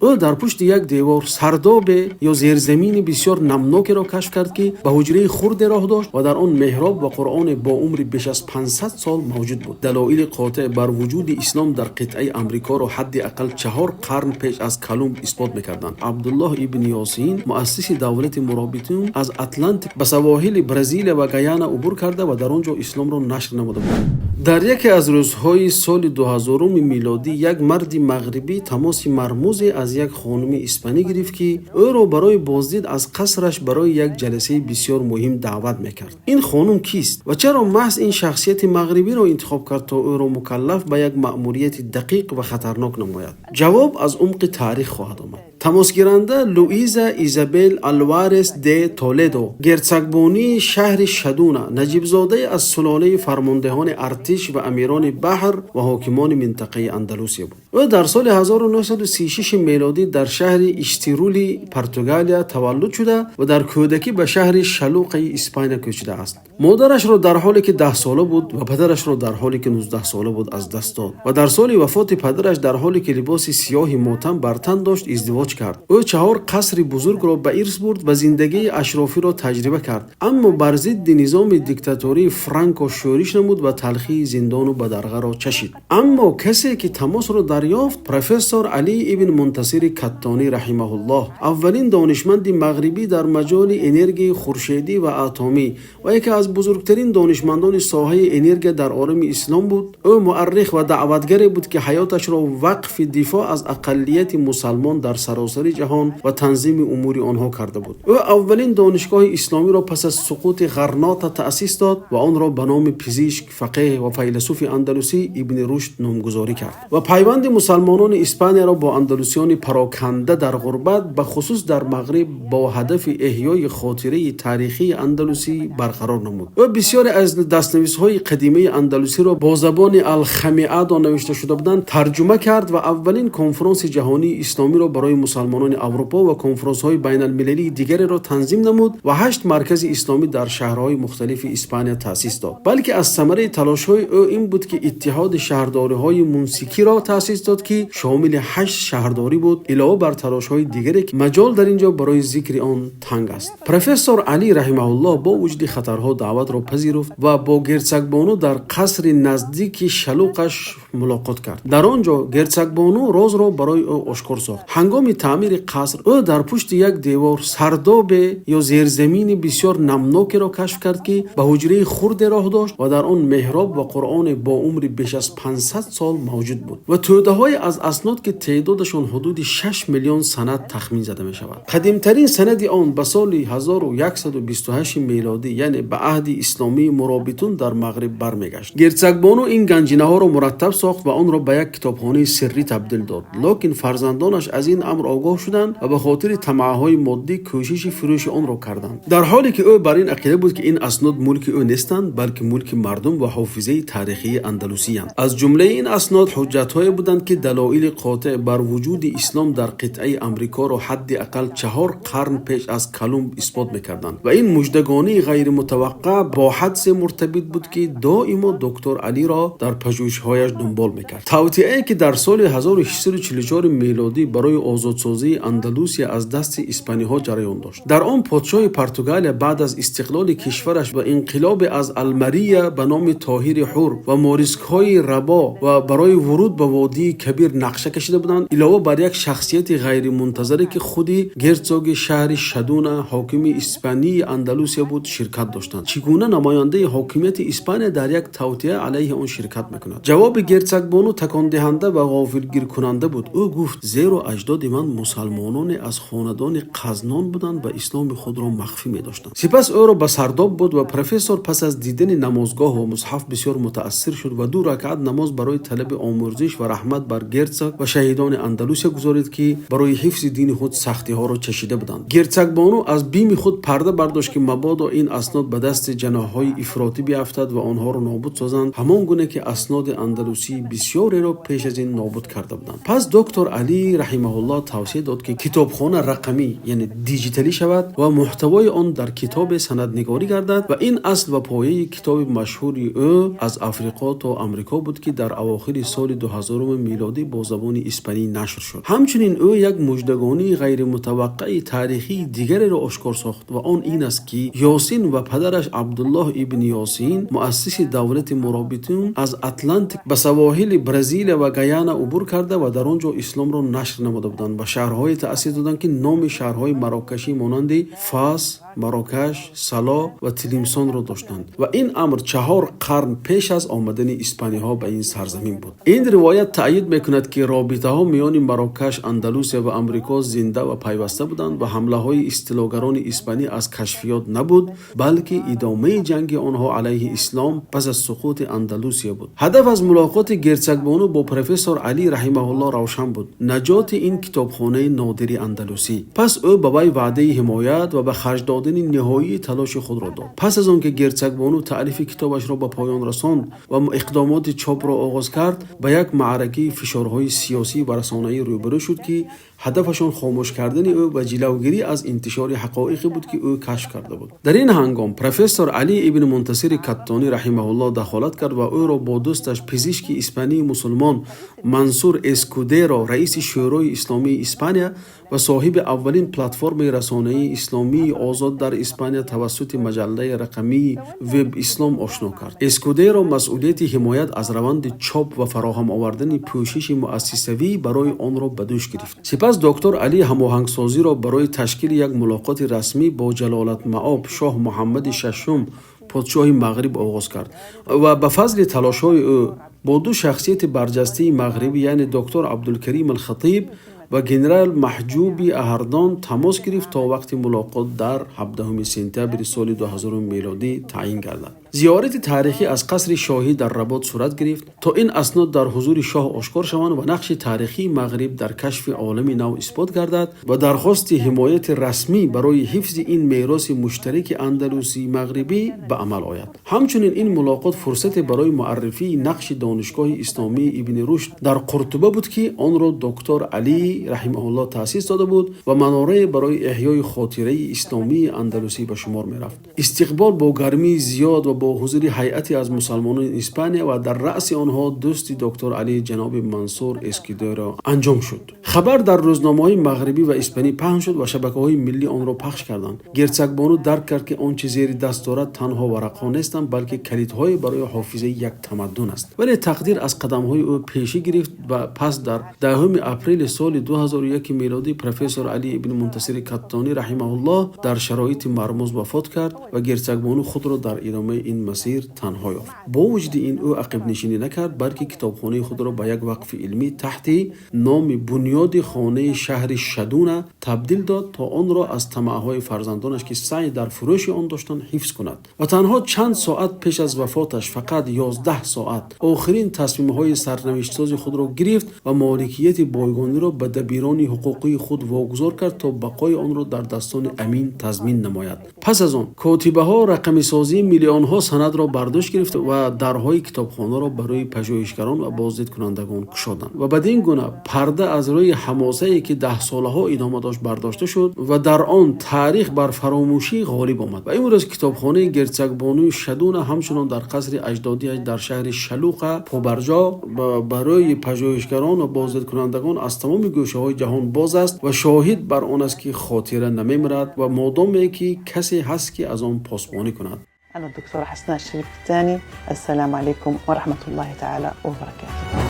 Ӯ дар пушти як девор сардобе ё зерзамини бисёр намнокеро кашф кард, ки ба ҳуҷраи хурде роҳ дошт ва дар он меҳроб ва Қуръоне бо умри беш аз 500 сол мавҷуд буд. Далоили қотеъ бар вуҷуди ислом дар қитъаи Амрикоро ҳадди ақал 4 қарн пеш аз Колумб исбот мекарданд. Абдуллоҳ ибни Ёсин, муассиси давлати Муробитун, аз Атлантик ба савоҳили Бразилия ва Гаяна убур карда ва дар он ҷо исломро нашр намуда буд. Дар яке аз рӯзҳои соли 2000-уми милодӣ як марди мағрибӣ тамоси мармузе аз як хонуми испанӣ гирифт, ки ӯро барои боздид аз қасраш барои як ҷаласаи бисёр муҳим даъват мекард. Ин хонум кист ва чаро маҳз ин шахсияти мағрибиро интихоб кард, то ӯро мукаллаф ба як маъмурияти дақиқ ва хатарнок намояд? Ҷавоб аз умқи таърих хоҳад омад. Тамосгиранда Луиза Изабел Алварес де Толедо, герцогбонии шаҳри Шадуна, наҷибзодае аз сулолаи фармондеҳони артиш ва амирони баҳр ва ҳокимони минтақаи Андалусия буд. Ӯ дар соли 1936 мелодӣ дар шаҳри Иштирули Португалия таваллуд шуда ва дар кӯдакӣ ба шаҳри Шалуқаи Испания кӯчидааст. Модарашро дар ҳоле ки 10-сола буд ва падарашро дар ҳоле ки 19-сола буд аз даст дод ва дар соли вафоти падараш, дар ҳоле ки либоси сиёҳи мотам бар тан дошт, издивоҷ кард. Ӯ чаҳор қасри бузургро ба ирс бурд ва зиндагии ашрофиро таҷриба кард, аммо бар зидди низоми диктатории Франко шӯриш намуд ва талхии зиндону бадарғаро чашид. Аммо касе ки тамосро дарёфт, профессор Алӣ ибн Мунтасири Каттонӣ раҳимаҳуллоҳ, аввалин донишманди мағрибӣ дар маҷоли энергияи хуршедӣ ва атомӣ ва яке аз бузургтарин донишмандони соҳаи энергия дар олами ислом буд. Ӯ муаррих ва даъватгаре буд, ки ҳаёташро вақфи дифоъ аз ақаллияти мусалмон дар саросари ҷаҳон ва танзими умури онҳо карда буд. Ӯ аввалин донишгоҳи исломиро пас аз суқути Ғарнота таъсис дод ва онро ба номи пизишк, фақеҳ ва файласуфи андалусӣ Ибни Рушд номгузорӣ кард ва пайванди мусалмонони Испанияро бо андалусиёни пароканда дар ғурбат, ба хусус дар Мағриб, бо ҳадафи эҳёи хотираи таърихии андалусӣ барқарор намуд. Ӯ бисёре аз дастнависҳои қадимаи андалусиро бо забони алхамиадо навишта шуда буданд тарҷума кард ва аввалин конфронси ҷаҳонии исломиро барои мусалмонони Аврупо ва конфронсҳои байналмилалии дигареро танзим намуд ва ҳашт маркази исломӣ дар шаҳрҳои мухталифи Испания таъсис дод. Балки аз самараи талошҳои ӯ ин буд, ки иттиҳоди шаҳрдориҳои мунсикиро таъсис дод, ки шомили ҳашт шаҳрдорӣ буд, илова бар талошҳои дигаре, ки маҷол дар ин ҷо барои зикри он танг аст. Профессор Алӣ раҳимаҳуллоҳ бо вуҷуди хатарҳо даъватро пазируфт ва бо герцогбону дар қасри наздики Шалуқаш мулоқот кард. Дар он ҷо герцогбону розро барои ӯ ошкор сохт. Ҳангоми таъмири қаср ӯ дар пушти як девор сардобе ё зерзамини бисёр намнокеро кашф кард, ки ба ҳуҷраи хурде роҳ дошт ва дар он меҳроб ва Қуръоне бо умри беш аз 500 сол мавҷуд буд ва тӯдаҳое аз аснод, ки теъдодашон ҳудуди 6 миллион санад тахмин зада мешавад. Қадимтарин санади он ба соли 1128 мелодӣ, яъне ба аҳди исломии Муробитун дар Мағриб бармегашт. Герцогбону ин ганҷинаҳоро мураттаб сохт ва онро ба як китобхонаи сиррӣ табдил дод. Лекин фарзандонаш аз ин амр огоҳ шуданд ва ба хотири тамаъҳои моддӣ кӯшиши фурӯши онро карданд, дар ҳоле ки ӯ бар ин ақида буд, ки ин аснод мулки ӯ нестанд, балки мулки мардум ва ҳофизаи таърихии андалусиянд. Аз ҷумлаи ин аснод ҳуҷҷатҳое буданд, ки далоили қотеъ бар вуҷуди ислом дар қитъаи Амрикоро ҳадди ақал 4 қарн пеш аз Колумб исбот мекарданд. Ва ин муждагонии ғайримутаваққаъ бо ҳадсе муртабит буд, ки доимо доктор Алиро дар пажӯҳишҳояш дунбол мекард: тавтиае, ки дар соли 1644 мелодӣ барои озодсозии Андалусия аз дасти испаниҳо ҷараён дошт. Дар он подшоҳи Португалия баъд аз истиқлоли кишвараш ва инқилоби аз Алмария ба номи Тоҳири Ҳур ва морискҳои Рабо ва барои вуруд ба водии Кабир нақша кашида буданд, илова бар як шахсияти ғайримунтазаре, ки худи герцоги шаҳри Шадуна, ҳокими испании Андалусия буд, ширкат доштанд. Чӣ гуна намояндаи ҳокимияти Испания дар як тавтиа алайҳи он ширкат мекунад? Ҷавоби герцогбону такондиҳанда ва ғофилгиркунанда буд. Ӯ гуфт: «Зеро аҷдоди ман мусалмононе аз хонадони Қазнон буданд ва исломи худро махфӣ медоштанд». Сипас ӯро ба сардоб бурд ва профессор пас аз дидани намозгоҳ ва мусҳаф бисёр мутаассир шуд ва ду ракъат намоз барои талаби омӯрзиш ва раҳмат бар герцог ва шаҳидони Андалусия гузорид, ки барои ҳифзи дини худ сахтиҳоро чашида буданд. Герцогбону аз бими худ парда бардошт, ки мабодо ин аснод ба дасти ҷаноҳҳои ифротӣ биафтад ва онҳоро нобуд созанд, ҳамон гуна ки асноди андалусии бисёреро пеш аз ин нобуд карда буданд. Пас доктор Алӣ раҳимаҳуллоҳ тавсия дод, ки китобхона рақамӣ, яъне диҷиталӣ шавад ва муҳтавои он дар китобе санаднигорӣ гардад. Ва ин асл ва пояи китоби машҳури ӯ «Аз Африқо то Амрико» буд, ки дар авохири соли 2000 милодӣ бо забони испанӣ нашр шуд. Ҳамчунин ӯ як муждагонии ғайримутаваққаи таърихии дигареро ошкор сохт ва он ин аст, ки Ёсин ва падараш Абдуллоҳ ибни Ёсин, муассиси давлати Муробитун, аз Атлантик ба соҳилҳои Бразилия ва Гайана убур карда ва дар он ҷо исломро нашр намуда буданд ва шаҳрҳое таъсис доданд, ки номи шаҳрҳои марокашӣ монанди Фас, Марокаш, Сало ва Тилимсонро доштанд ва ин амр 4 қарн пеш аз омадани испаниҳо ба ин сарзамин буд. Ин ривоят таъйид мекунад, ки робитаҳо миёни Марокаш, Андалусия ва Амрико зинда ва пайваста буданд ва ҳамлаҳои истилогарони испанӣ аз кашфиёт набуд, балки идомаи ҷанги онҳо алайҳи ислом пас аз суқути Андалусия буд. Ҳадаф аз мулоқоти герцогбону бо профессор Алӣ раҳимаҳуллоҳ равшан буд: наҷоти ин китобхонаи нодири андалусӣ. Пас ӯ ба вай ваъдаи ҳимоят ва ба харҷ додани ниҳоии талоши худро дод. Пас аз он ки герцогбону таълифи китобашро ба поён расонд ва иқдомоти чопро оғоз кард, ба як маъракаи фишорҳои сиёсӣ ва расонаӣ рӯбарӯ шуд, ки ҳадафашон хомӯш кардани ӯ ва ҷилавгирӣ аз интишори ҳақоиқе буд, ки ӯ кашф карда буд. Дар ин ҳангом профессор Алӣ ибни Мунтасири Каттонӣ раҳимаҳуллоҳ дахолат кард ва ӯро бо дӯсташ, пизишки испании мусулмон Мансур Эскудеро, раиси Шӯрои исломии Испания ва соҳиби аввалин платформаи расонаии исломии озод дар Испания тавассути маҷаллаи рақамии Веб Ислом, ошно кард. Эскудеро масъулияти ҳимоят аз раванди чоп ва фароҳам овардани пӯшиши муассисавӣ барои онро ба дӯш гирифт. Сипас доктор Алӣ ҳамоҳангсозиро барои ташкили як мулоқоти расмӣ бо ҷалолатмаоб шоҳ Муҳаммади Шашум, подшоҳи Мағриб, оғоз кард ва ба фазли талошҳои ӯ бо ду шахсияти барҷастаи мағрибӣ, яъне доктор Абдулкарим Алхатиб ва генерал Маҳҷуби Аҳардон, тамос гирифт, то вақти мулоқот дар 17 сентябри соли 2000 мелодӣ таъйин гардад. Зиёрати таърихӣ аз қасри шоҳӣ дар Работ сурат гирифт, то ин аснод дар ҳузури шоҳ ошкор шаванд ва нақши таърихии Мағриб дар кашфи олами нав исбот гардад ва дархости ҳимояти расмӣ барои ҳифзи ин мероси муштараки андалусии мағрибӣ ба амал ояд. Ҳамчунин ин мулоқот фурсате барои муаррифии нақши Донишгоҳи исломии Ибни Рушд дар Қуртуба буд, ки онро доктор Алӣ раҳимаҳуллоҳ таъсис дода буд ва манорае барои эҳёи хотираи исломии андалусӣ ба шумор мерафт. Истиқбол бо гармии зиёд ва бо ҳузури ҳайате аз мусалмонони Испания ва дар раъси онҳо дӯсти доктор Алӣ, ҷаноби Мансур Эскидеро, анҷом шуд. Хабар дар рӯзномаҳои мағрибӣ ва испанӣ паҳн шуд ва шабакаҳои миллӣ онро пахш карданд. Герцогбону дарк кард, ки он чи зери даст дорад, танҳо варақҳо нестанд, балки калидҳое барои ҳофизаи як тамаддун аст. Вале тақдир аз қадамҳои ӯ пешӣ гирифт ва пас дар 10 апрели соли 2001 мелодӣ профессор Алӣ ибни Мунтасири Каттонӣ раҳимаҳуллоҳ дар шароити мармуз вафот кард ва герцогбону худро дар идомаи ин масир танҳо ёфт. Бо вуҷуди ин, ӯ ақибнишинӣ накард, балки китобхонаи худро ба як вақфи илмӣ таҳти номи Бунёди хонаи шаҳри Шадуна табдил дод, то онро аз тамаъҳои фарзандонаш, ки саъй дар фурӯши он доштанд, ҳифз кунад. Ва танҳо чанд соат пеш аз вафоташ, фақат 11 соат, охирин тасмимҳои сарнавиштсози худро гирифт ва моликияти бойгониро ба дабирони ҳуқуқии худ вогузор кард, то бақои онро дар дастони амин тазмин намояд. Пас аз он котибаҳо рақамисозии миллионҳо санадро бар дӯш гирифта ва дарҳои китобхонаро барои пажӯҳишгарон ва боздидкунандагон кушоданд. Ва бадин гуна парда аз рӯи ҳамосае, ки даҳсолаҳо идома дошт, бардошта шуд ва дар он таърих бар фаромӯшӣ ғолиб омад. Ва имрӯз китобхонаи герцогбонуи Шадуна ҳамчунон дар қасри аҷдодиаш дар шаҳри Шалуқа побарҷо барои пажӯҳишгарон ва боздидкунандагон аз тамоми гӯшаҳои ҷаҳон боз аст ва шоҳид бар он аст, ки хотира намемирад ва модоме ки касе ҳаст, ки аз он посбонӣ кунад. أنا الدكتورة حسناء الشريف الثاني، السلام عليكم ورحمة الله تعالى وبركاته.